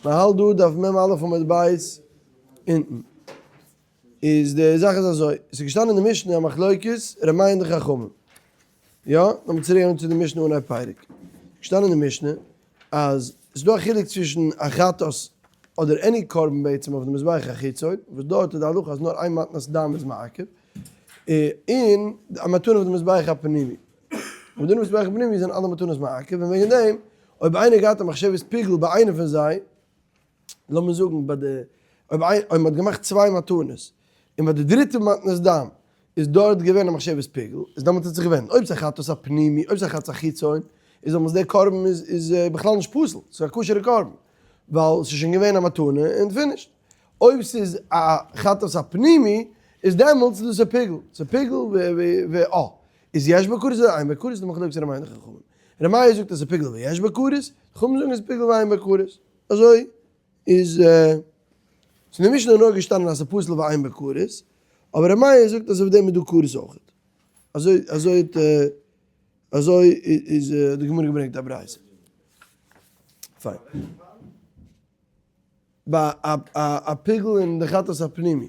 מ'האלט דא דף מ א עמוד ב' אונטן. איז די זאך איז אזוי, ס'איז געשטאנען אין די משנה א מחלוקת ר' מאיר און די חכמים. יא? לאמיר צוריק גיין צו די משנה אנהייב פרק. געשטאנען אין די משנה אז ס'איז דא א חילוק צווישן א חטאת אדער any קרבן בעצם אויף די מזבח החיצון, וואס דארט איז די הלכה אז נאר איין מתנת דם איז מעכב, און א מתנה אויף די מזבח הפנימי. אויף די מזבח הפנימי זענען אלע מתנות מעכב, און וועגן דעם אויב איינער געהאט א מחשבת פיגול ביי איינע פון זיי, לאמיר זאגן ביי די, אויב איין, אויב מ'האט געמאכט צוויי מתנות, און ביי די דריטע מתנת דם איז דארט געווען א מחשבת פיגול, איז דעמאלטס האט זיך געווענדט, אויב ס'איז א חטאת הפנימי, אויב ס'איז א חטאת החיצון, איז דעמאלטס דער קרבן איז איז בכלל נישט פסול, ס'איז א כשר'ע קרבן, ווייל ס'איז שוין געווען א מתנה און finished. אויב ס'איז א חטאת הפנימי, איז דעמאלטס איז דאס א פיגול, ס'איז פיגול ו א. איז יש בו כרת אדער אין בו כרת, איז די מחלוקת ר' מאיר און די חכמים. ר' מאיר זאגט אז ס'איז פיגול ויש בו כרת, חכמים זאגן אז ס'איז פיגול ואין בו כרת. אזוי איז ס'איז אין די משנה נאר געשטאנען אז ס'איז פסול ואין בו כרת, אבער ר' מאיר זאגט אז אויף דעם איז דא כרת אויכעט. אזוי אזוי האט אזוי איז די גמרא געברענגט א ברייתא. פיין. ביי א פיגול אין די חטאת הפנימי.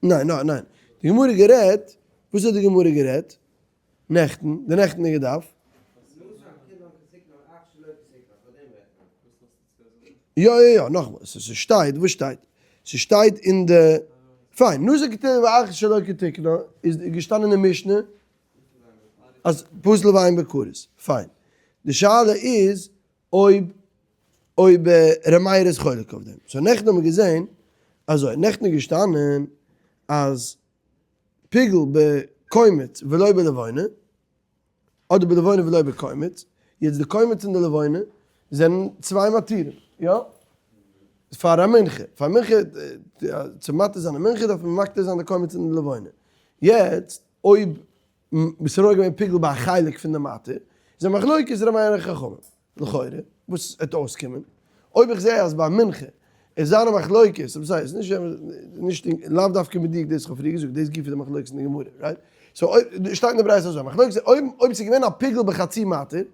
ניין ניין ניין. די גמרא גערעדט, וואס האט די גמרא גערעדט? נעכטן, די נעכטנדיגע דף. יא יא יא, נאכאמאל, ס'שטייט, וואס שטייט? ס'שטייט אין די, פיין, נזק כתיקנה ואחר שלא כתיקנה, איז געשטאנען אין משנה אז פסול ואין בו כרת, פיין. די שאלה איז אויב אויב ר' מאיר איז חולק אויף דעם. so נעכטן האבן מיר געזען אזוי, נעכטן איז געשטאנען אז פיגול בקומץ ולא בלבונה, אדער בלבונה ולא בקומץ, יעצט די קומץ און די לבונה זענען צוויי מתירים, יא? פאר א מנחה, פאר מנחה, צו מתיר זיין א מנחה דארף מען מקטיר זיין די קומץ און די לבונה, יעצט אויב ס'איז נאר געווען פיגול ביי א חלק פון די מתיר, איז א מחלוקת ר' מאיר און חכמים. לכאורה, וואס וועט אויסקומען? אויב איך זע אז ביי מנחה איז זיין א מחלוקת, אבער ס'איז נישט נישט לאו דווקא מדויק דאס איך האב פריער געזאגט, דאס גופא איז די מחלוקת אין די גמרא, right? so אויב שטייט אין די ברייתא אזוי, מחלוקת אויב אויב ס'איז געווען א פיגול בחצי מתיר,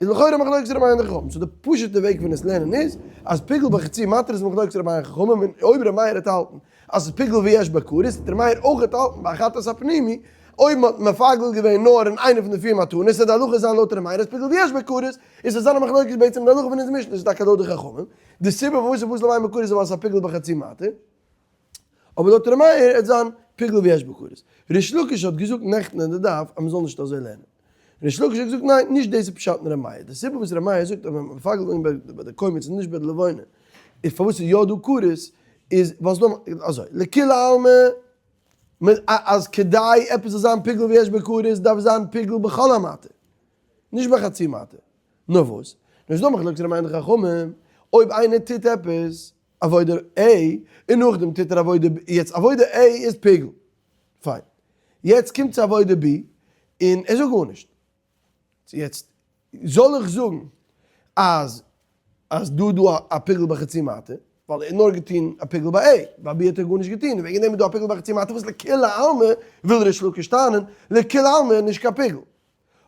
איז לכאורה מחלוקת ר' מאיר און חכמים, so די פשוט'ע וועג פון עס לערנען איז, אז פיגול בחצי מתיר איז מחלוקת ר' מאיר און חכמים, און אויב ר' מאיר האט האלטן אז ס'איז פיגול ויש בו כרת, האט ר' מאיר אויך געהאלטן ביי חטאת הפנימי, אויב מ'האט מפגל געווען נאר אין איינע פון די פיר מתנות, וועט די הלכה זיין לויט ר' מאיר אז פיגול ויש בו כרת, איז עס זיין א מחלוקת בעצם די הלכה פון אונזער משנה איז טאקע לויט די חכמים, די סיבה פארוואס איז פסול ואין בו כרת איז ווייל עס איז א פיגול בחצי מתיר, אבער לויט ר' מאיר וועט זיין פיגול ויש בו כרת. ריש לקיש האט געזאגט נעכטן אין די דף אז מ'זאל נישט אזוי לערנען. ריש לקיש האט געזאגט ניין, נישט דאס איז פשט אין ר' מאיר, די סיבה וואס ר' מאיר זאגט אז ווען מ'האט מפגל געווען ביי די קומץ און נישט ביי די לבונה איז פארוואס איז יא דא כרת איז ווייל ס'דא אזוי לכולי עלמא אז כדי עפעס זאל זיין פיגול ויש בו כרת דארף זיין פיגול בכל המתיר. נישט ביי חצי מתיר. נאר וואס? נאר ס'דא מחלוקת ר' מאיר און די חכמים, אויב איינער טוט עפעס עבודה A, און נאכדעם טוט ער עבודה B, יעצט עבודה A איז פיגול, פיין. יעצט קומט צו עבודה B, און ער זאגט גארנישט. יעצט זאל איך זאגן אז אז דא איז דא א פיגול בחצי מתיר, ווייל ער האט נאר געטון א פיגול ביי A, ביי B האט ער גארנישט געטון, און וועגן דעם איז דא א פיגול בחצי מתיר וואס לכולי עלמא וויל ריש לקיש טענה'ן, לכולי עלמא איז נישט קיין פיגול.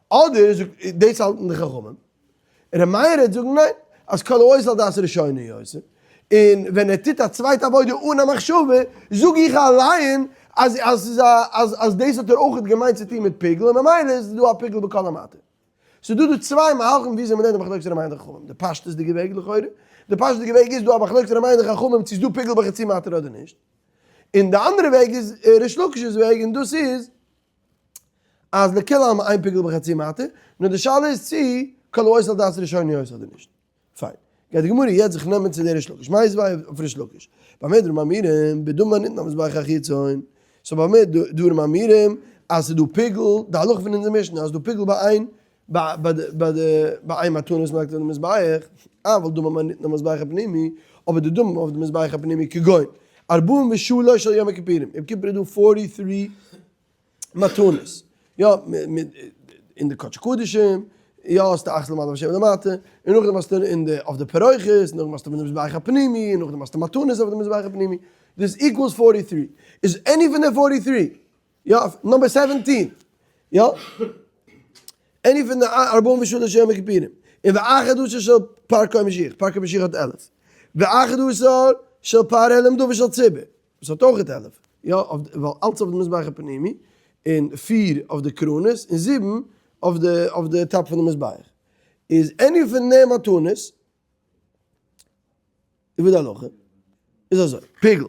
אדער זאגט דאס האלטן די חכמים, ר' מאיר העט זאגן ניין, אז כל העושה על דעת ראשונה הוא עושה, און ווען ער טוט א צווייטע עבודה אן א מחשבה, זאג איך אליין אז אז ס'איז א אז אז דאס האט ער אויכעט געמיינט צו טון מיט פיגול און ממילא איז דא א פיגול בכל המתיר. ס'איז דא דא צוויי מהלכים וויאזוי מ'לערנט די מחלוקת ר' מאיר און די חכמים, די פשטות'דיגע וועג לכאורה, די פשטות'דיגע וועג איז דא א מחלוקת ר' מאיר און די חכמים צו ס'איז דא פיגול בחצי מתיר אדער נישט, און די אנדערע וועג איז ריש לקיש'ס וועג און דאס איז אז לכולי עלמא אין פיגול בחצי מתיר, נאר די שאלה איז צי כל העושה על דעת ראשונה הוא עושה אדער נישט. פיין. גייט די גמרא יעצט זיך נעמען צו די ריש לקיש. מיתיבי אויף ריש לקיש. במה דברים אמורים, בדמים הניתן על מזבח החיצון. so במה דברים אמורים, אז ס'איז דא פיגול, די הלכה פון אונזער משנה אז ס'איז דא פיגול ביי איין ביי די ביי איין מתנה וואס מ'לייגט אויף די מזבח, אבל דמים הניתן על מזבח הפנימי, אבער די דמים אויף די מזבח הפנימי כגון ארבעים ושלש של יום הכיפורים, יום כיפור איז דא forty three מתנות, יא, מיט אין די קדשי קדשים, יא האסטו אחת למעלה ושבע למטה, און נאכדעם האסטו אין די אויף די פרוכת, און נאכדעם האסטו אויף די מזבח הפנימי, און נאכדעם האסטו מתנות אויף די מזבח הפנימי, דאס equals forty three, איז any פון די forty three, יא, number seventeen, יא. Any פון די ארבעים ושלש יום הכיפורים, און ואחד עשר של פר כהן משיח, פר כהן משיח האט 11, ואחד עשר של פר העלם דבר של ציבור, וואס האט אויך 11, יא, ווייל אלץ אויף די מזבח הפנימי, און פיר אויף די קרנות, און זיבן אויף די top פון די מזבח. איז any פון די מתנות, איבער די הלכה איז אזוי, פיגול,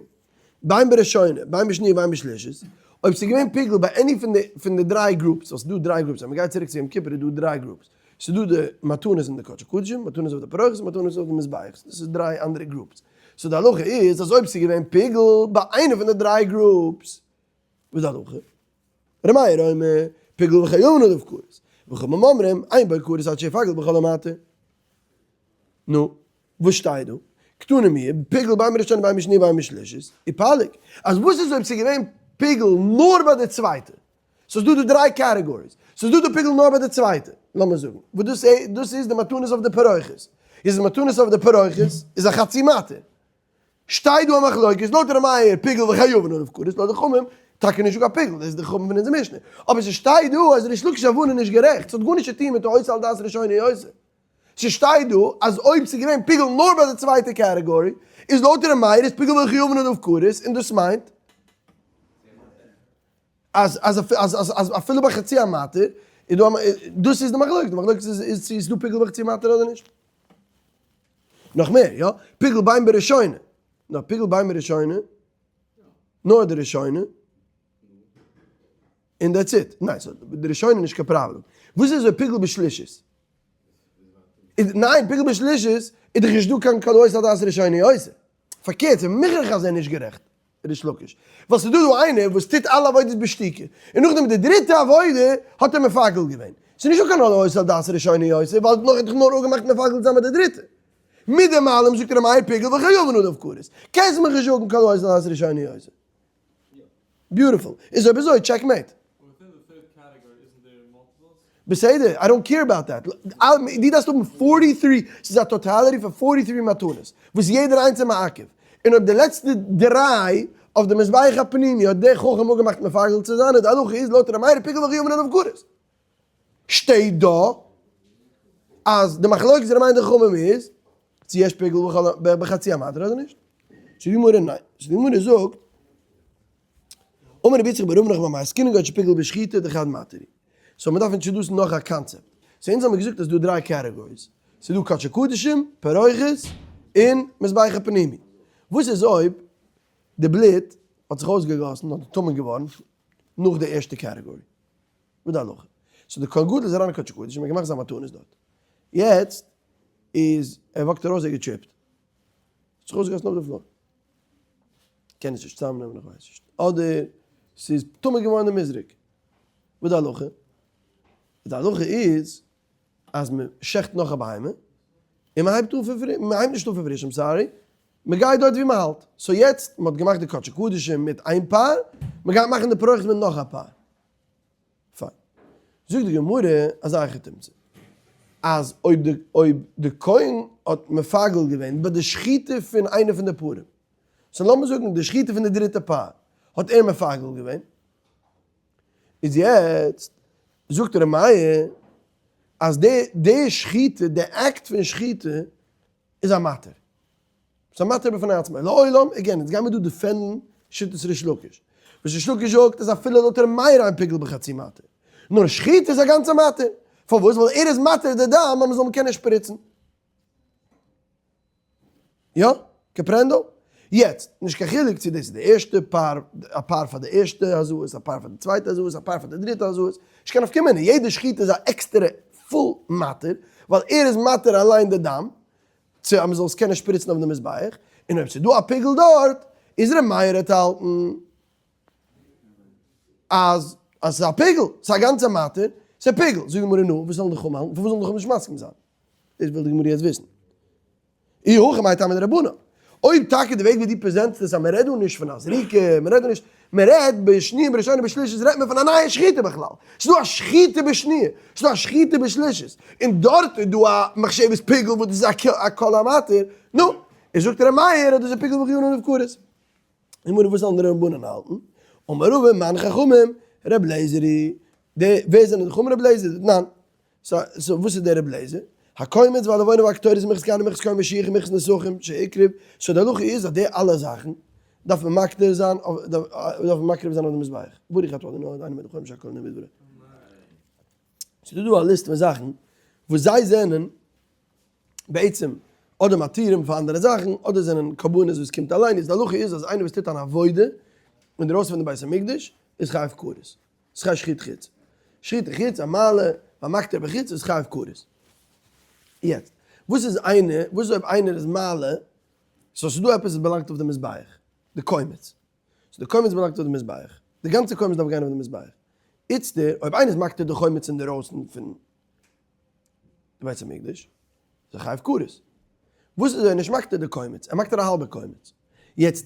בין בראשונה, בין בשניה, בין בשלישית, אויב ס'איז געווען פיגול ביי any פון די פון די דריי groups, ווייל ס'איז דא דריי groups, אז מ'גייט צוריק צו יום כיפור איז דא דריי groups, ס'איז דא די מתנות אין די קדשי קדשים, מתנות אויף די פרוכת, מתנות אויף די מזבח, דאס איז דריי אנדערע groups, so די הלכה איז אז אויב ס'איז געווען פיגול ביי איינע פון די דריי groups, וואס איז די הלכה? ר' מאיר אומר, פיגול וחייבין עליו כרת, וחכמים אומרים, אין בו כרת עד שיפגל בכל המתיר. נו, וואס שטייט דא? קתני מיהא, פיגול בין בראשונה בין בשניה בין בשלישית, ופליג. אז וואס איז אויב ס'איז געווען פיגול נאר ביי די צווייטע? ס'איז דא דא דריי categories. ס'איז דא דא פיגול נאר ביי די צווייטע, לאמיר זאגן. וואס דאס איז, דאס איז די מתנות אויף די פרוכת. איז די מתנות אויף די פרוכת איז א חצי מתיר. שטייט דא א מחלוקת, לויט ר' מאיר פיגול וחייבין עליו כרת, לויט די חכמים טאקע נישט דא קיין פיגול, דאס איז די חכמים פון אונזער משנה. אבער ס'שטייט דא אז ריש לקיש הבנה נישט גערעכט, ס'האט גארנישט צו טון מיט העושה על דעת ראשונה עושה. ס'שטייט דא אז אויב ס'איז געווען פיגול נאר ביי די צווייטע category, איז לויט ר' מאיר איז פיגול וחייבין עליו כרת, און דאס מיינט אז אז אז אז אפילו ביי חצי המתיר איז דא א דאס איז די מחלוקת, די מחלוקת איז איז צו איז דא פיגול ביי חצי המתיר אדער נישט. נאך מער, יא, פיגול בין בראשונה, נאר פיגול בין בראשונה, נאר די ראשונה, און that's it. ניין, so די ראשונה איז נישט קיין פראבלעם. וואס איז אויב פיגול בשלישית? ניין, פיגול בשלישית איז דאך נישט דא קיין כל העושה על דעת ראשונה עושה. פארקערט, ס'איז מוכרח אז ער איז נישט גערעכט, ריש לקיש. ווייל ס'איז דא דא איינער וואס טוט אלע עבודות בשתיקה, און נאכדעם די דריטע עבודה האט ער מפגל געווען. ס'איז נישט דא קיין כל העושה על דעת ראשונה עושה, ווייל נאך האט דאך נאר אפגעמאכט מפגל צו זיין ביי די דריטע. מיט דעם אלעם זאגט ר' מאיר פיגול וחייבין עליו כרת. קענסט מיך נישט זאגן כל העושה על דעת ראשונה עושה. Beautiful. איז אויב אזוי checkmate. בסדר, I don't care about that. דו דארפסט האבן forty three, ס'איז א totality פון forty three מתנות, וואס יעדער איינס איז מעכב. און אויב די לעצטע דריי אויף די מזבח הפנימי האט דער חכם אפגעמאכט מפגל צו זיין, איז די הלכה איז לויט ר' מאיר פיגול וחייבין עליו כרת. שטייט דא אז די מחלוקת ר' מאיר און די חכמים איז צו יש פיגול בחצי המתיר אדער נישט. זאגט די גמרא ניין. זאגט די גמרא זאגט אמר רבי יצחק בר אבן נחמן מאי עסקינן כגון שפיגל בשחיטה דחד מתיר הוא. So מ'דארף introduce ן נאך א קאנצעפט. So אונז האמיר געזאגט אז ס'דא דריי categories. ס'דא קדשי קדשים, פרוכת, און מזבח הפנימי. וואס איז אויב די בלוט האט זיך אויסגעגאסן אדער טמא געווארן נאך די ערשטע category? וואס די הלכה? So די כהן גדול איז אריין אין קדשי קדשים און געמאכט זיין מתנות דארט. יעצט איז ער walk ט ארויס ער געטריפט. האט זיך אויסגעגאסן אויף די floor. קען עס נישט צוזאמנעמען איך ווייס נישט. אדער ס'איז טמא געווארן די מזרק. וואס די הלכה? די הלכה איז אז מען שעכט נאך א בהמה און מען הייבט אן פון פריש, מען הייבט נישט אן פון פריש, I'm sorry, מען גייט דארט ווי מען האלט. So יעצט מען האט געמאכט די קדשי קדשים מיט איין פר, מען גייט מאכן די פרוכת מיט נאך א פר. פיין. זאגט די גמרא אזא היכי תמצא, אז אויב די אויב די כהן האט מפגל געווען ביי די שחיטה פון איינע פון די פרים, so לאמיר זאגן די שחיטה פון די דריטע פר האט ער מפגל געווען, איז יעצט זאגט ר' מאיר אז די די שחיטה די אקט פון שחיטה איז א מתיר. ס'איז א מתיר בפני עצמו. לעולם, again, יעצט גיימיר דא defend ן שיטת ריש לקיש. וואס ריש לקיש זאגט איז אפילו לויט ר' מאיר אין פיגול בחצי מתיר. נאר שחיטה איז א גאנצע מתיר. פארוואס? ווייל ער איז מתיר די דם אז מ'זאל אים קענען שפריצן. יא? Comprendo? יעצט, נישט קיין חילוק צו דאס איז די ערשטע פר, א פר פאר די ערשטע הזאות, א פר פאר די צווייטע הזאות, א פר פאר די דריטע הזאות, נישט קיין נפקא מינה, יעדע שחיטה איז א עקסטערע full מתיר, ווייל ער איז מתיר אליין די דם, צו אז מ'זאל עס קענען שפריצן אויף די מזבח, און אויב ס'איז דא א פיגול דארט, איז ר' מאיר העט האלטן אז אז ס'איז א פיגול, ס'איז א גאנצע מתיר, ס'איז פיגול. זאגט די גמרא נו, וואס זאלן די חכמים האלטן? פארוואס זאלן די חכמים נישט מסכים זיין? דאס וויל די גמרא יעצט וויסן. אי הכי מאי טעמא דרבנן. אויב טאקע די וועג ווי דו present סט עס אז מען רעדט דא נישט פון א זריקה, מען רעדט דא נישט, מען רעדט בשניה בראשונה בשלישית רעדט מען פון א נייע שחיטה בכלל. ס'איז דא א שחיטה בשניה, ס'איז דא א שחיטה בשלישית, און דארט איז דא א מחשבת פיגול וואס דאס איז א כל המתיר, נו, איז זאגט ר' מאיר אז דאס איז פיגול וחייבין עליו כרת. גמרא וואס זאלן די רבנן האלטן? אמר רבא מאן חכמים ר' אליעזר היא, די ווער זענען די חכמים ר' אליעזר? דתנן. סא וואס איז דער רב לעזער? הקומץ והלבונה והקטורת ומנחת כהנים ומנחת כהן משיח ומנחת נסכים שהקריב, so די הלכה איז אז די אלע זאכן דארף מען מקטיר זיין דארף מען מקריב זיין אויף די מזבח, ברוך אתה אדוני אלהינו מלך העולם שהכל נהיה בדברו. ס'איז דא דא א ליסט פון זאכן וואס זיי זענען בעצם אדער מתירים פאר אנדערע זאכן אדער זענען קרבנות וואס קומט אליין, איז די הלכה איז אז איינער וואס טוט אן עבודה אינדרויסן פון די בית המקדש איז חייב כרת. ס'איז שחוט חוץ. שחוט חוץ, א מעלה, והמקטיר בחוץ איז חייב כרת. יעצט, וואס איז איינער, וואס איז אויב איינער איז מעלה, so ס'איז דא עפעס וואס באלאנגט אויף די מזבח, די קומץ. so די קומץ באלאנגט אויף די מזבח. די גאנצע קומץ דארף גיין אויף די מזבח. איצטער, אויב איינער איז מקטיר די חומץ אינדערויסן פון די בית המקדש, איז ער חייב כרת. וואס איז אויב ער נישט מקטיר די קומץ, ער מקטיר א האלבע קומץ. יעצט,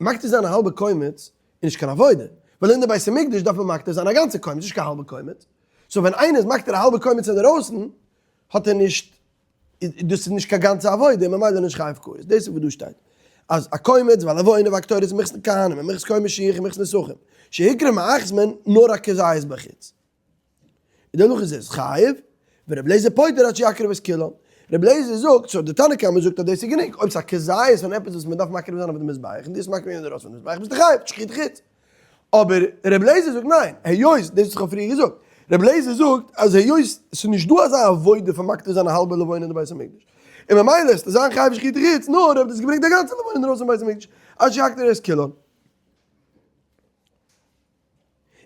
מקטיר זיין א האלבע קומץ איז נישט קיין עבודה, ווייל אין די בית המקדש דארף מען מקטיר זיין א גאנצע קומץ, נישט קיין האלבע קומץ. so ווען איינער איז מקטיר א האלבע קומץ אינדערויסן, האט ער נישט, דאס איז נישט קיין גאנצע עבודה, ממילא נישט חייב כרת. דאס איז וואס דא שטייט, אז הקומץ והלבונה והקטורת איז מנחת כהנים און מנחת כהן משיח און מנחת נסכים, שהקריב מאחת מהן נאר א כזית בחוץ. און דערנאך איז עס חייב, ורבי אליעזר פוטר עד שיקריב את כולן. רבי אליעזר זאגט, so די תנא קמא זאגט אז דאס איז גענוג, אויב ס'איז א כזית פון עפעס וואס מ'דארף מקריב זיין אויף די מזבח, און דו האסט מקריב געווען אינדערויסן פון די מזבח ביסטו חייב, שחוט חוץ. אבער רבי אליעזר זאגט ניין, היות, דאס וואס איך האב פריער געזאגט, רבי אליעזר זאגט אז היות ס'איז נישט דא אזא עבודה פון מקריב זיין א האלבע לבונה אין די בית המקדש, און ממילא איז זיין חייב שחוט חוץ נאר אויב דו האסט געברענגט די גאנצע לבונה אינדערויסן פון בית המקדש, עד שיקטיר את כולן.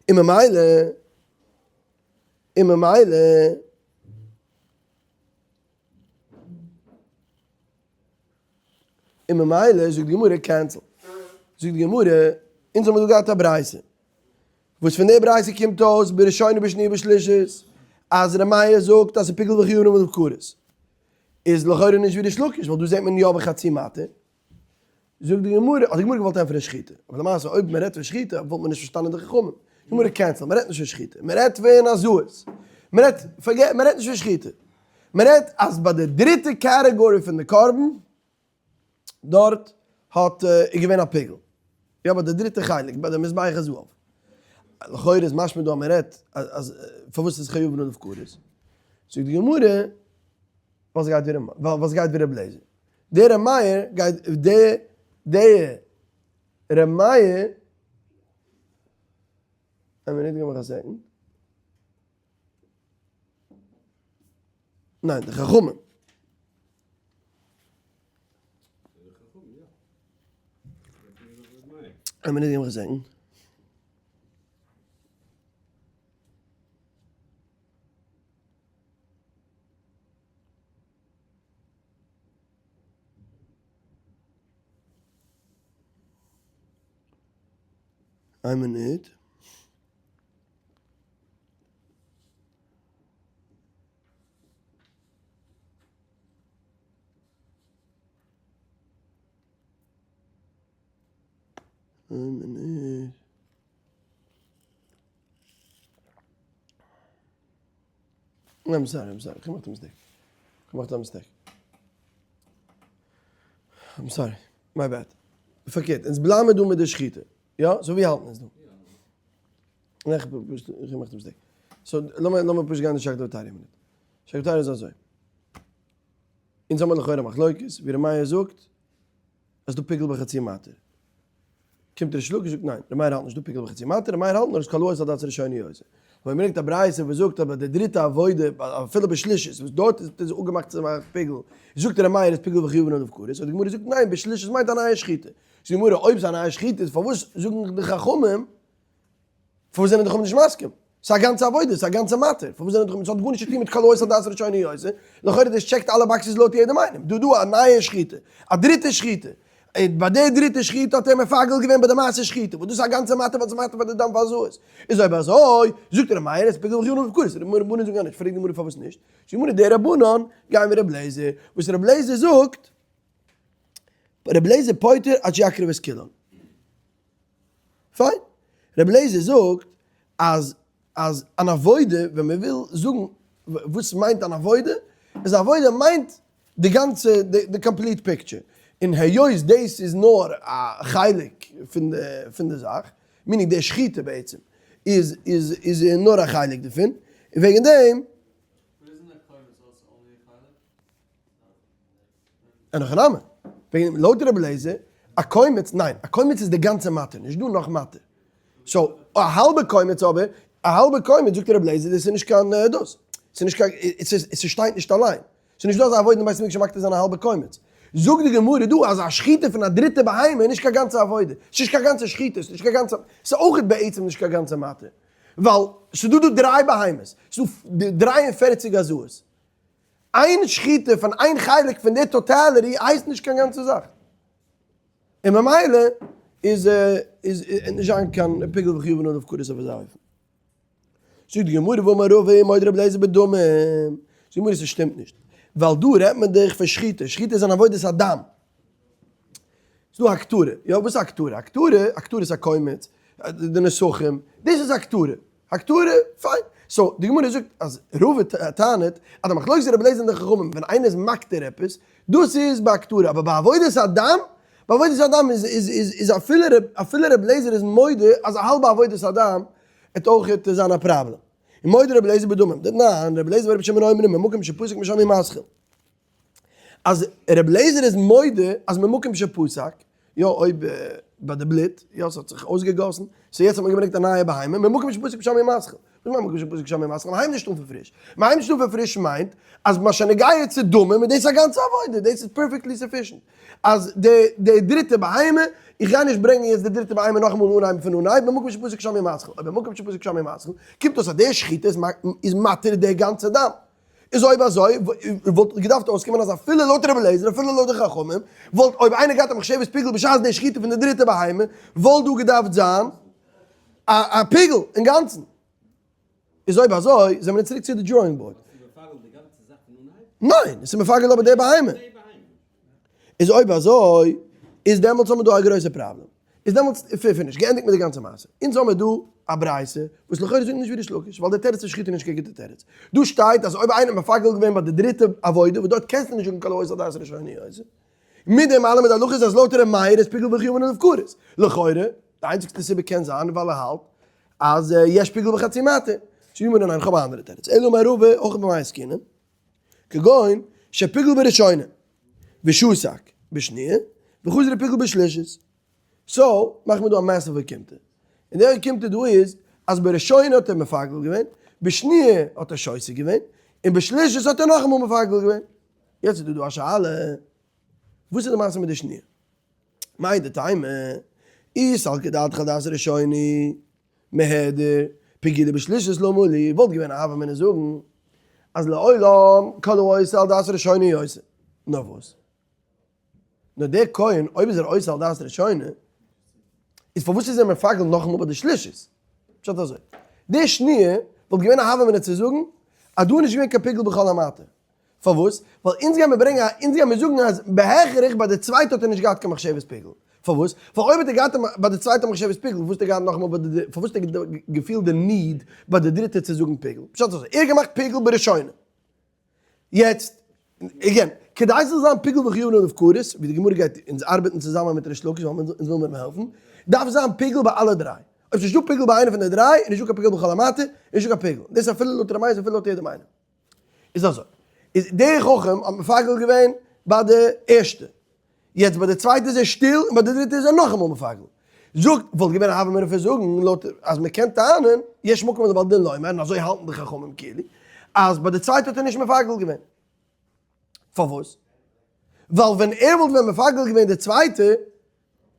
און ממילא, און ממילא, און ממילא זאגט די גמרא cancel. זאגט די גמרא, אונז האבן דא געהאט א ברייתא, וואס פון די ברייתא קומט אויס בראשונה בשנייה בשלישית, אז ר' מאיר זאגט אז ס'פיגול וחייבין עליו כרת, איז לכאורה נישט ווי ריש לקיש, ווייל דא זעט מען יא בחצי מתיר. זאגט די גמרא, האט די גמרא געוואלט ענטפערן שחיטה, אבער למעשה אויב מען רעדט פון שחיטה וואלט מען נישט פארשטאנען די חכמים, גמרא cancel, מען רעדט נישט פון שחיטה, מען רעדט פון הזאות, מען רעדט, forget, מען רעדט נישט פון שחיטה, מען רעדט אז ביי די דריטע category פון די קרבן, דארט האט איז געווען א פיגול, יא ביי די דריטע חלק, ביי די מזבח הזהב, לכאורה איז משמע דא אז מען רעדט אז פארוואס איז חייבין עליו כרת, זאגט די גמרא, וואס גייט וואס גייט ווי ר' לעזער? דער ר' מאיר גייט די די ר' מאיר איין מינוט גיב מיך א second ניין די חכמים איין מינוט גיב מיך א second. איין מינוט. איין מינוט. I'm sorry, I'm sorry, איך האב געמאכט א mistake. איך האב געמאכט א mistake. I'm sorry, my bad. פארקערט, אונז בלייבן דא מיט די שחיטה. יא? so ווי האלטן אונז דא? איך האב געמאכט א mistake. so לאמיר לאמיר פשוט גיין די שקלא וטריא א מינוט. שקלא וטריא איז אזוי. אונז האבן לכאורה מחלוקת, ווי ר' מאיר זאגט, אז דא פיגול בחצי מתיר. קומט ריש לקיש זאגט ניין, ר' מאיר האלט נישט דא פיגול בחצי מתיר, ר' מאיר האלט נאר אז כל העושה על דעת ראשונה יוצא. אבער מ'ברענגט א ברייתא וואס זאגט אז ביי די דריטע עבודה, אפילו בשלישית, וואס דארט איז איז אפגעמאכט צו מאכן פיגול, זאגט ר' מאיר אז פיגול וחייבין עליו כרת, און די גמרא זאגט ניין, בשלישית מיינט א נייע שחיטה. זאגט די גמרא, אויב ס'איז א נייע שחיטה איז פארוואס זאגן די חכמים פארוואס זענען די חכמים נישט מסכים? ס'איז א גאנצע עבודה, ס'איז א גאנצע מתיר, פארוואס זענען די חכמים, ס'האט גארנישט צו טון מיט כל העושה על דעת ראשונה יוצא, לכאורה דאס check ט אלע boxes לויט יעדעם איינעם, דא דא א נייע שחיטה, א דריטע שחיטה, און ביי די דריטע שחיטה האט ער מפגל געווען ביי די מעשה שחיטה, וואס דאס איז א גאנצע מתיר ווייל ס'איז מתיר פאר די דם והזאות, איז אויב אזוי, זאגט ר' מאיר, עס פיגול וחייבין עליו כרת, רבנן זאגן אנדערש, פרעגט די גמרא פארוואס נישט, זאגט די גמרא די רבנן גייען ווי ר' לעזער, וואס ר' לעזער זאגט, ר' לעזער פוטר עד שיקריב את כולן. פיין. רבי אליעזר זאגט אז אז אן עבודה ווען מען וויל זאגן וואס מיינט אן עבודה, איז עבודה מיינט די גאנצע די complete picture, און היות דאס איז נאר א חלק פון די פון די זאך, meaning די שחיטה בעצם איז איז איז נאר א חלק דערפון, און וועגן דעם. אין הכי נמי. וועגן לויט רבי אליעזר, א קומץ, ניין, א קומץ איז די גאנצע מתיר, נישט דא נאך מתיר. so, א האלבע קומץ אבער, א האלבע קומץ זאגט רבי אליעזר דאס איז נישט קיין דאס. ס'איז נישט קיין, עס שטייט נישט אליין. ס'איז נישט דא אזא עבודה אין בית המקדש מקטיר זיין א האלבע קומץ. זאגט די גמרא דא אז א שחיטה פון א דריטע בהמה איז נישט קיין גאנצע עבודה. ס'איז נישט קיין גאנצע שחיטה, ס'איז נישט קיין גאנצע, ס'איז אויך בעצם נישט קיין גאנצע מתיר. ווייל ס'איז דא דא דריי בהמות, ס'איז דא 43 הזאות. איין שחיטה פון איין חלק פון די totality הייסט נישט קיין גאנצע זאך. און ממילא איז איז נישט זיין קיין פיגול וחייבין עליו כרת אויף אזא אופן. זאגט די גמרא ואמר רבא מודה רבי אליעזר בדמים. זאגט די גמרא ס'שטימט נישט. ווייל דא רעדט מען דאך פון שחיטה, שחיטה איז אן עבודת הדם. ס'דא הקטרה, יא וואס איז הקטרה? הקטרה, הקטרה איז א קומץ, די נסכים, דאס איז הקטרה. הקטרה, פיין. so די גמרא זאגט אז רבא טענה'ט אז די מחלוקת רבי אליעזר און די חכמים ווען איינער איז מקטיר עפעס, דאס איז ביי הקטרה, אבער ביי עבודת הדם, ביי עבודת הדם איז איז איז איז אפילו אפילו רבי אליעזר איז מודה אז א האלבע עבודת הדם וועט אויך זיין א פראבלעם. און מודה רבי אליעזר בדמים, דתנן, רבי אליעזר ורבי שמעון אומרים ממקום שפסק משם הוא מתחיל. אז רבי אליעזר איז מודה אז ממקום שפסק, יא אויב ביי די בלוט, יא ס'האט זיך אויסגעגאסן, so יעצט האט מען געברענגט א נייע בהמה, ממקום שפסק משם הוא מתחיל. וואס מיינט ממקום שפסק משם הוא מתחיל? מ'הייבט נישט אן פון פריש. מ'הייבט נישט אן פון פריש מיינט אז מה שנוגע צו דמים איז דאס א גאנצע עבודה, דאס איז perfectly sufficient. אז די די דריטע בהמה, איך גיי נישט ברענגען יעצט די דריטע בהמה נאכאמאל אנהייבן פון אנהייב, ממקום שפסק משם הוא מתחיל. אויב ממקום שפסק משם הוא מתחיל, קומט אויס אז די שחיטה איז מתיר די גאנצע דם. איז אויב אזוי וואלט געדארפט אויסקומען אז אפילו לויט רבי אליעזר אפילו לויט די חכמים וואלט אויב איינער געהאט א מחשבת פיגול בשעת די שחיטה פון די דריטע בהמה וואלט דא געדארפט זיין א פיגול אינגאנצן. איז אויב אזוי זעמיר אונז צוריק צו די drawing board. ניין, עס איז מפגל אבער די בהמה. איז אויב אזוי איז דעמאלטס האבן מיר דא א גרויסע פראבלעם. איז דעמאלטס finish, געענדיגט מיט די גאנצע מעשה. אונז האמיר דא א ברייתא וואס לכאורה זאגט נישט ווי ריש לקיש, ווייל דער תירוץ פון שחיטה איז נישט קיין גוטע תירוץ. דא שטייט אז אויב איינער האט מפגל געווען ביי די דריטע עבודה, וואס דארט קענסטו נישט זאגן כל העושה על דעת ראשונה עושה. מיט דעם אלעם איז די הלכה איז אז לויט ר' מאיר איז פיגול וחייבין עליו כרת. לכאורה, די איינציגסטע סיבה קען זיין ווייל ער האלט אז יש פיגול בחצי מתיר. זאגט די גמרא ניין, כ'האב א אנדערע תירוץ. אלא אמר רבא, הכא במאי עסקינן. כגון שפיגל בראשונה ושתק בשניה וחזר ופיגל בשלישית. so מאכן מיר דא א massive אוקימתא. און די אוקימתא דא איז אז בראשונה האט ער מפגל געווען, בשניה האט ער שותק געווען, און בשלישית האט ער נאכאמאל מפגל געווען. יעצט איז דא דא א שאלה, וואס איז די מעשה מיט די שניה? מהו דתימא, אי סלקא דעתך דעת ראשונה מהדר, פיגולא בשלישית למה לי, וואלט געווען א הוה אמינא זאגן אז לעולם כל העושה על דעת ראשונה עושה. נאר וואס? נאר דער כהן אויב איז ער עושה על דעת ראשונה, איז פארוואס איז ער מפגל נאכאמאל ביי די שלישית? פשט אזוי, די שניה וואלט געווען א הוה אמינא צו זאגן אז דא איז נישט געווען קיין פיגול בכל המתיר. פארוואס? ווייל אונז גיימיר ברענגען א, אונז גיימיר זאגן אז בהכרח ביי די צווייטע האט ער נישט געהאט קיין מחשבת פיגול. פארוואס? ווייל אויב האט ער געהאט ביי די צווייטע מחשבת פיגול, פארוואס האט ער געהאט נאכאמאל ביי די, פארוואס האט ער געפילט די need ביי די דריטע צו זאגן פיגול? פשט אזוי, ער האט געמאכט פיגול בראשונה. יעצט, again, כדי ס'זאל זיין פיגול וחייבין עליו כרת, ווי די גמרא גייט אונז ארבעטן צוזאמען מיט ריש לקיש ווייל אונז ווילן מיר אים העלפן, דארף זיין פיגול ביי אלע דריי. אויב ס'נישטא פיגול ביי איינע פון די דריי, איז נישטא קיין פיגול בכל המתיר, איז נישטא קיין פיגול. דאס איז אפילו לויט ר' מאיר, אפילו לויט יעדעם איינעם. איז אזוי, איז דער חכם האט מפגל געווען ביי די ערשטע, יעצט ביי די צווייטע איז ער שטיל און ביי די דריטע איז ער נאכאמאל מפגל. זאגט, וואלט געווען א הוה אמינא פון זאגן לויט אז מען קען טענה'ן, יש מקום לבעל דין לומר, און אזוי האלטן די חכמים כאילו, אז ביי די צווייטע האט ער נישט מפגל געווען. פארוואס? ווייל ווען ער וואלט ווען מפגל געווען די צווייטע,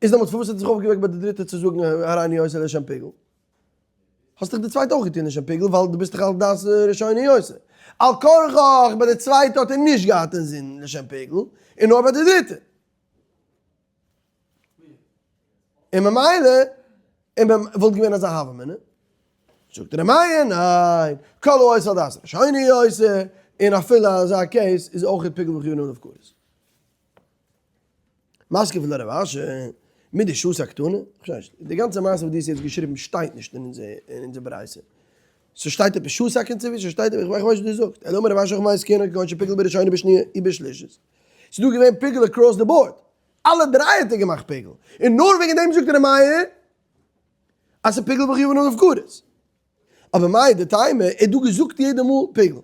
איז דעמאלטס פארוואס האט ער זיך אויפגעוועקט ביי די דריטע צו זאגן הריני עושה לשם פיגול? האסט דאך די צווייטע אויך געטון לשם פיגול ווייל דו ביסט דאך על דעת ראשונה עושה. על כרחך ביי די צווייטע האט ער נישט געהאט אינזין לשם פיגול, און נאר ביי די דריטע. און ממילא און וואלט געווען אזא הוה אמינא. זאגט ר' מאיר ניין, כל העושה על דעת ראשונה עושה, און אפילו אזא case איז אויך פיגול וחייבין עליו כרת. מתקיף לה רב אשי, מדשתק קתני, כ'פארשטיי נישט, די גאנצע מעשה וואס דו האסט יעצט געשריבן שטייט נישט אין אונזער ברייתא. ס'שטייט עפעס שתק אינצווישן, שטייט עפעס, איך ווייס נישט וואס דו זאגסט, אלא אמר רב אשי הכא במאי עסקינן כגון שפיגל בראשונה בשניה ובשלישית. ס'איז דא געווען פיגול across the board. אלע דריי האט ער געמאכט פיגול. און נאר וועגן דעם זאגט ר' מאיר אז ס'פיגול וחייבין עליו כרת. אבער מהו דתימא, ער האט דא געזאגט יעדע מאל פיגול.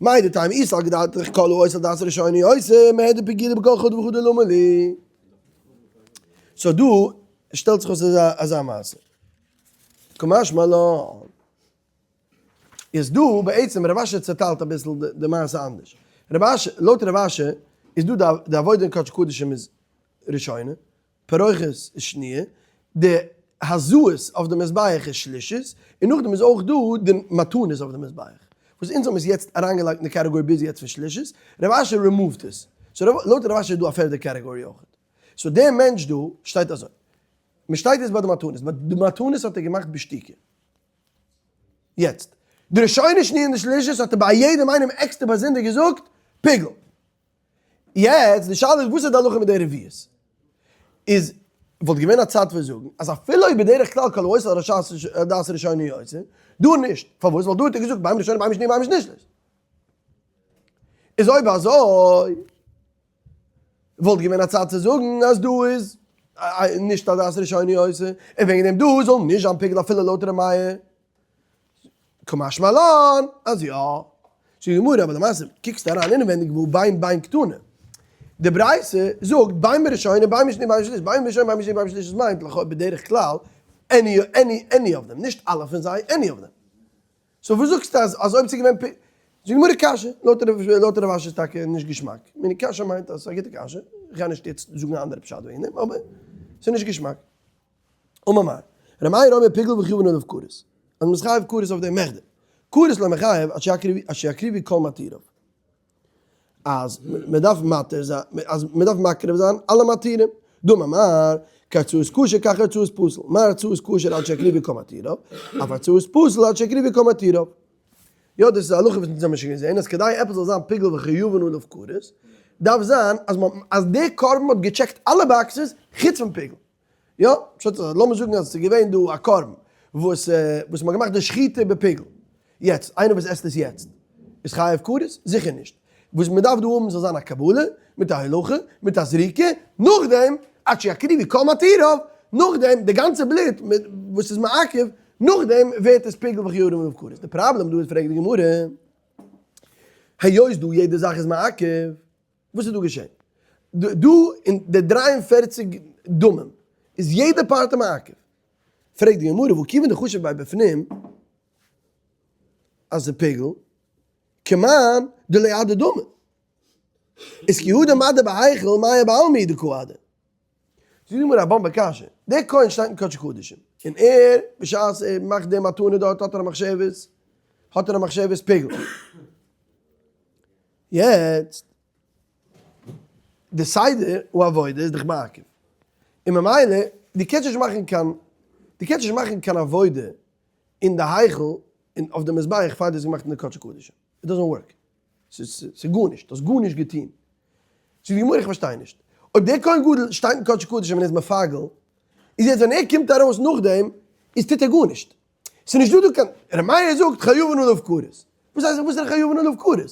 מהו דתימא אי סלקא דעתך כל העושה על דעת ראשונה עושה מיהדר פגילה בכל חדא וחדא למה לי. so דא שטעלט זיך אויס אזא מעשה. קא משמע לן. איז דא בעצם רב אשי צעטיילט אביסל די מעשה אנדערש. רב אשי, לויט רב אשי איז דא די עבודה אין קדש קדשים איז ראשונה, פרוכת איז שניה, די הזאות אויף די מזבח איז שלישית, און נאכדעם איז אויך דא די מתנות אויף די מזבח. וואס אונז האבן עס יעצט אריינגעלייגט אין די קאטעגארי ביז יעצט פון שלישית, רב אשי רימאווד עס. so לויט רב אשי איז דא א פערדע קאטעגארי אויך. so דער מענטש דא שטייט אזוי. מען שטייט יעצט ביי די מתנות, ביי די מתנות האט ער געמאכט בשתיקה. יעצט, די ראשונה שניה און די שלישית האט ער ביי יעדעם איינעם עקסטער באזונדער געזאגט פיגול. יעצט די שאלה איז וואס איז די הלכה מיט די רביעית? איז וואלט געווען א צד פון זאגן אז אפילו אויב בדרך כלל כל העושה על דעת ראשונה יוצא, דא נישט, פארוואס? ווייל דא האט ער געזאגט בין ראשונה בין שניה בין שלישית. איז אויב אזוי וואלט געווען א צד צו זאגן אז דא איז נישט על דעת ראשונה יוצא, און וועגן דעם דא זאל נישט זיין פיגול אפילו לויט ר' מאיר. קא משמע לן אז יא. זאגט די גמרא, אבער למעשה קוקסטו אריין אינעווענדיג והא בין בין קתני. די ברייתא זאגט בין בראשונה בין בשניה בין בשלישית, בין בראשונה בין בשניה בין בשלישית מיינט לכאו' בדרך כלל any any any of them, נישט אלע פון זיי, any of them. so וואס זאגסטו אז אז אויב ס'איז געווען פ. זאגט די גמרא קשיא, לויט רב אשי איז טאקע נישט געשמאק, מיני קשיא מיינט אז ס'איז א גוטע קשיא, איך גיי נישט יעצט זאגן א אנדערע פשט וועגן דעם, אבער ס'איז נישט געשמאק. אמר מר. ר' מאיר אומר פיגול וחייבין עליו כרת, אז מ'איז חייב כרת אויף דעם מכדי, כרת לא מחייב עד שיקריבו כל מתיריו, אז מ'דארף מתיר זיין, אז מ'דארף מקריב זיין אלע מתירים, דאמר מר, כהוצאת כשר כך הוצאת פסול, מה הוצאת כשר עד שיקריבו כל מתיריו, אף הוצאת פסול עד שיקריבו כל מתיריו. יא דאס איז א הלכה וואס אונז האבן שוין געזען אז כדי עפעס זאל זיין פיגול וחייבין עליו כרת, דארף זיין אז דער קרבן האט געטשעקט אלע boxes חוץ פון פיגול. יא, פשט איז אז לאמיר זאגן אז עס איז געווען דא א קרבן וואס וואס מ'האט געמאכט די שחיטה בפיגול, יעצט איינער וואס עסט עס יעצט איז חייב כרת? זיכער נישט, וואס מ'דארף דא האבן זאל זיין א קבלה מיט א הולכה מיט א זריקה, נאכדעם עד שיקריבו כל מתיריו, נאכדעם די גאנצע בלוט וואס איז מעכב, נאכדעם ווערט עס פיגול וחייבין עליו כרת, די פראבלעם דא איז פרעגט די גמרא, היות דא יעדע זאך איז מעכב, וואס איז דא געשען? דא אין די 43 דמים איז יעדע פרט מעכב. פרעגט די גמרא, והא כיוון דחשיב ביה בפנים אז ס'איז פיגול, כמאן דלא אהדר דמי. איז כי הא דמדהר בהיכל מאי בעלמא הוא דקא אהדר. זאגט די גמרא א באמבע קשיא, דער כהן שטייט אין קדשי קדשים, און ער בשעת ער מאכט די מתנה דארט האט ער א מחשבת, האט ער א מחשבת פיגול. יעצט, די סדר העבודה איז דאך מעכב, און ממילא דו קענסט נישט מאכן קיין, דו קענסט נישט מאכן קיין עבודה אין די היכל און אויף די מזבח פאר דו האסט געמאכט אין די קדשי קדשים, it doesn't work, ס'איז גארנישט, דו האסט גארנישט געטון. זאגט די גמרא איך פארשטיי נישט, אויב דער כהן גדול שטייט אין קדשי קדשים און איז מפגל, איז יעצט ווען ער קומט ארויס נאכדעם, איז טוט ער גארנישט, ס'איז נישט דא דא קיין, ר' מאיר זאגט חייבין עליו כרת. וואס הייסט וואס איז חייבין עליו כרת?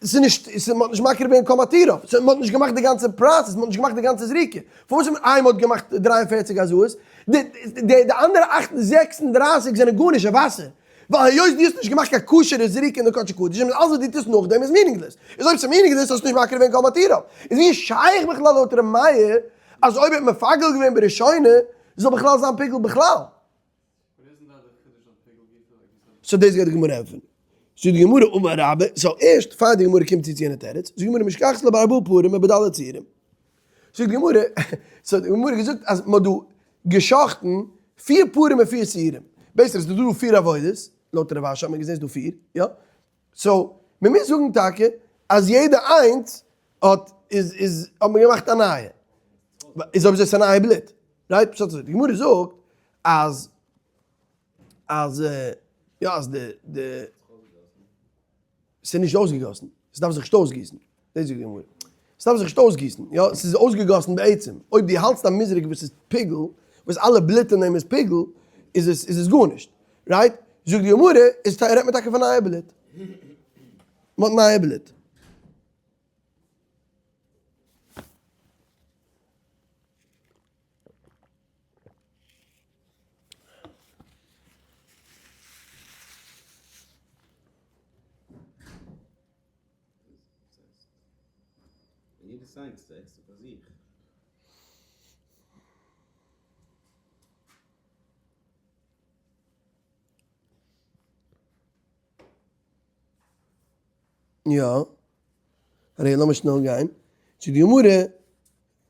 ס'איז נישט, ס'איז מ'האט נישט מקריב געווען כל מתיריו, ס'איז מ'האט נישט געמאכט די גאנצע process, מ'האט נישט געמאכט די גאנצע זריקה. פארוואס האט מען איי מ'האט געמאכט 43 הזאות, די די די אנדערע 36 זענען גארנישט, וואסער. ווייל היות דו האסט נישט געמאכט קיין כשר'ע זריקה אין די קדשי קדשים, איז אלעס וואס דו טוסט נאכדעם איז meaningless. איז אויב ס'איז meaningless האסטו נישט מקריב געווען כל מתיריו. איז ווי שייך בכלל לויט ר' מאיר אז אויב האט מפגל געווען בראשונה זאל בכלל זיין פיגול בכלל? so דאס גייט די גמרא ענטפערן. זאגט די גמרא אמר רבה, so ערשט פאר די גמרא קומט צו צו יענע תירוץ, זאגט די גמרא משכחת לה בארבעה פרים ובד' שעירים. זאגט די גמרא, so די גמרא האט געזאגט אז מען האט דא גע'שחט'ן פיר פרים און פיר שעירים. בעצם איז דא דא פיר עבודות, לויט רב אשי האט מען געזען ס'איז דא פיר, יא? so מען מוז זאגן טאקע אז יעדע איינס האט איז איז האט מען געמאכט א נייע. איז אויב אזוי איז עס א נייע בלוט. right? פשט אזוי, די גמרא זאגט אז אז יא אז די די ס'איז נישט אויסגעגאסן, ס'דארף זיך נישט אויסגיסן, דאס זאגט די גמרא, ס'דארף זיך נישט אויסגיסן, יא ס'איז אויסגעגאסן בעצם, אויב דו האלטסט א מזרק וואס איז פיגול, וואס אלע בלוט אין דעם איז פיגול, איז עס איז עס גארנישט, right? זאגט די גמרא, איז רעדט מען טאקע פון נייע בלוט, מ'האט נייע בלוט. יעדעס איינס איז עקסטער פאר זיך. יא. הרי לאמיר שנעל גיין צו די גמרא,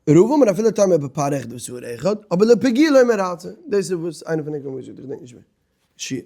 רבא אמר אפילו תימא בפר אחד ושעיר אחד, אבער לפגיעה לא מרצה, דאס איז וואס איינער פון ענק האבן געזאגט, איך געדענק נישט ווער. שיעור.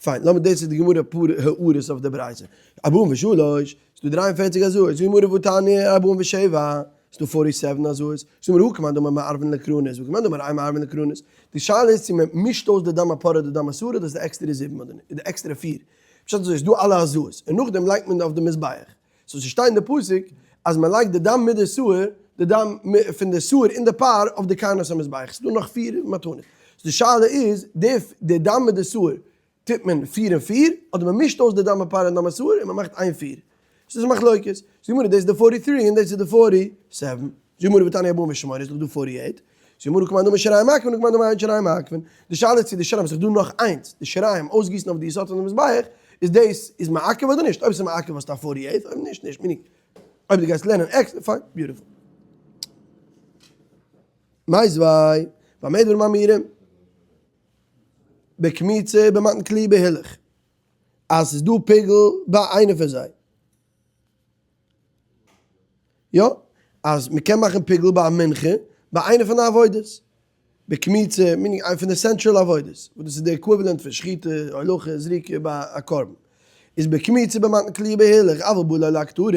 פיין, לאמיר דאס איז די גמרא אפאר הערות אויף די ברייתא. 43, ס'דא 43 הזאות, זאגט די גמרא והתניא 47, ס'דא 47 הזאות, זאגט די גמרא הא כמאן דאמר מערבין לקרנות, וכמאן דאמר אין מערבין לקרנות. די שאלה איז צו מען מישט אויס די דם הפרה אדער דם השעיר אדער איז די עקסטערע זיבן אדער די עקסטערע פיר. פשט אזוי, ס'דא אלע הזאות, און נאכדעם לייגט מען אויף די מזבח. so ס'שטייט אין די פסוק אז מען לייגט די דם מיט די שעיר, די דם פון די שעיר און די פר אויף די קרנות המזבח, ס'דא נאך פיר מתנות. so די שאלה איז, די דם מיט די שעיר טוט מען פיר און פיר, אדער מען מישט אויס די דם הפר און דם השעיר און מען מאכט איין פיר. ס'איז א מחלוקת. זאגט די גמרא דאס איז די 43 און דאס איז די 47. זאגט די גמרא והתניא 48 איז דאך דא 48. זאגט די גמרא כמאן דאמר שיריים מעכבין וכמאן דאמר אין שיריים מעכבין. די שאלה איז צו די שיריים, ס'איז דא נאך איינס, די שיריים אויסגיסן אויף די יסוד פון די מזבח, איז דאס איז מעכב אדער נישט? אויב ס'איז מעכב האסטו א 48, אויב נישט נישט. meaning אויב דו גייסט לערנען עקסטער, פיין, beautiful. מיתיבי, במה דברים אמורים? בקמיצה במתן כלי בהילוך. אז ס'איז דא פיגול ביי איינע פון זיי. יא, אז מ'קען מאכן פיגול ביי א מנחה, ביי איינע פון די עבודות. בקמיצה, meaning איינע פון די central עבודות, וואס דאס איז די equivalent פון שחיטה, הולכה, זריקה ביי א קרבן. איז בקמיצה במתן כלי בהילוך, אבל בא לו להקטרה.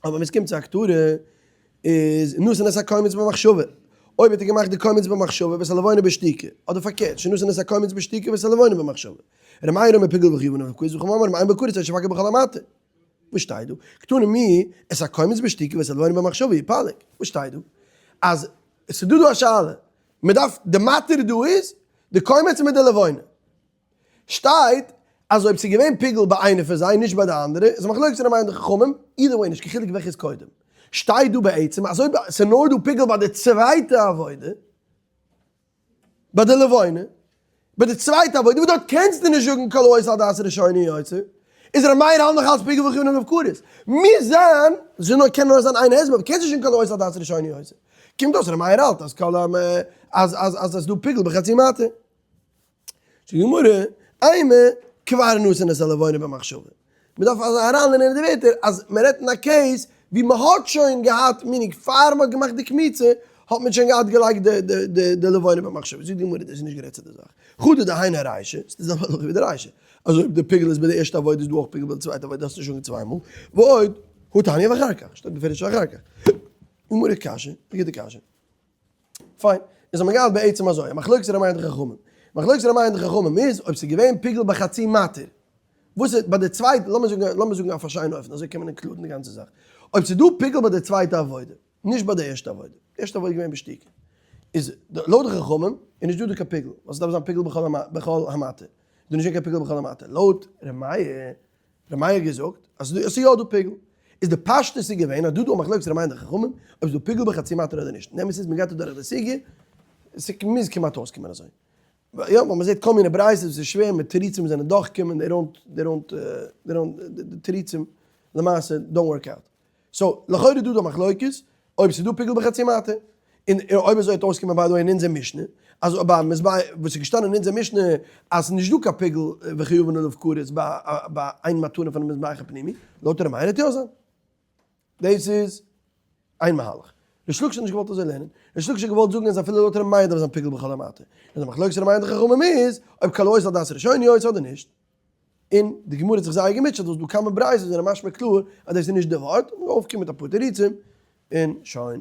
אבער ווען עס קומט צו הקטרה, איז נתן את הקומץ במחשבה. אויב האט ער געמאכט די קומץ במחשבה ואת הלבונה בשתיקה, אדער פארקערט, שנתן את הקומץ בשתיקה ואת הלבונה במחשבה. ר' מאיר אומר פיגול וחייבין עליו כרת וחכמים אומרים אין בו כרת עד שיפגר בכל המטה. וואס שטייט דא? קתני מי את הקומץ בשתיקה ואת הלבונה במחשבה יפלג. וואס שטייט דא? אז עס איז דא דא א שאלה, מען דארף, די מתיר דא איז די קומץ מיט די לבונה. שטייט אז אויב ס'איז געווען פיגול ביי איינע פון זיי נישט ביי די אנדערע איז א מחלוקת ר' מאיר און די חכמים, either way נישט קיין חילוק וועלכע איז קודם. שטייט דא בעצם אז אויב ס'איז נאר דא פיגול ביי די צווייטע עבודה, ביי די לבונה, ביי די צווייטע עבודה וואס דארט קענסטו נישט זאגן כל העושה על דעת ראשונה יוצא, איז ר' מאיר האלט נאך אלץ פיגול וחייבין עליו כרת. מוז זיין, ס'איז נאר קען נאר זיין איין הסבר, אבער קענסט נישט זאגן כל העושה על דעת ראשונה יוצא. קומט אויס ר' מאיר האלט אז כל ה אז אז אז ס'איז דא פיגול בחצי מטה. זאגט די גמרא, אימא כבר נתן את הלבונה במחשבה. מען דארף אזוי אריינלערנען אין די ווערטער אז מען רעדט אין א case ווי מען האט שוין געהאט, meaning פאר מען האט געמאכט די קמיצה האט מען שוין געהאט געלייגט די לבונה במחשבה. זאגט די גמרא, דאס איז נישט גערעדט צו די זאך. חדא דהיינו ארישא, ס'איז די זעלבע הלכה ווי די רישא. אז אויב די פיגול איז ביי די ערשטע עבודה איז דא אויך פיגול ביי די צווייטע עבודה, האסטו נישט אנגעהויבן צוויי מאל. ועוד, הא תניא ואחר כך, שטייט בפירוש ואחר כך. גמרא קשיא, א גוטע קשיא. פיין, איז האט מען געהאט בעצם אזוי, א מחלוקת ר' מאיר און די חכמים. מחלוקת ר' מאיר און די חכמים איז, אויב ס'איז געווען פיגול בחצי מתיר, וואס איז ביי די צווייטע, לאמיר זאגן, לאמיר זאגן אויף א שיינע אופן, אזוי קען מען include ן די גאנצע זאך. אויב ס'איז דא פיגול ביי די צווייטע עבודה, נישט ביי די ערשטע עבודה, די ערשטע עבודה איז געווען בשתיקה, איז לויט די חכמים איז נישט דא דא קיין פיגול, ווייל ס'דארף זיין פיגול בכל המטה, איז דא נישט געווען קיין פיגול בכל המטה. לויט ר' מאיר, ר' מאיר האט געזאגט אז ס'איז יא דא פיגול. איז די פשטות איז געווען אז דא דא א מחלוקת ר' מאיר און די חכמים אויב איז דא פיגול בחצי מתיר אדער נישט. אמת איז מ'גייט אדורך די סוגיא, ס'מוז כמעט אויסקומען אזוי. יא, ווייל מ'זעט כל מיני ברייתות וואס איז שווער מיט תירוצים וואס זענען דורך קומען, they don't, they don't, they don't, די תירוצים למעשה don't work out. so, לכאורה איז דא דא מחלוקת אויב ס'איז דא פיגול בחצי מטה. און אויב אזוי וועט אויסקומען by the way אין אונזער משנה, אז אויב ביי מזבח, וואס איז געשטאנען אין אונזער משנה אז ס'איז נישט דא קיין פיגול וחייבין עליו כרת ביי איין מתנה פונעם מזבח הפנימי, לויט ר' מאיר וועט יא זיין. דאס איז איין מהלך. ריש לקיש האט נישט געוואלט אזוי לערנען. ריש לקיש האט געוואלט זאגן אז אפילו לויט ר' מאיר דארף זיין פיגול בכל המטה. און די מחלוקת ר' מאיר און די חכמים איז אויב כל העושה על דעת ראשונה יוצא אדער נישט. און די גמרא האט זיך זייער געמוטשעט וואס דא כמה ברייתות זענען משמע קלאר אז דאס איז נישט די ווארט, און אויפקומען מיט אפאר תירוצים, און שוין.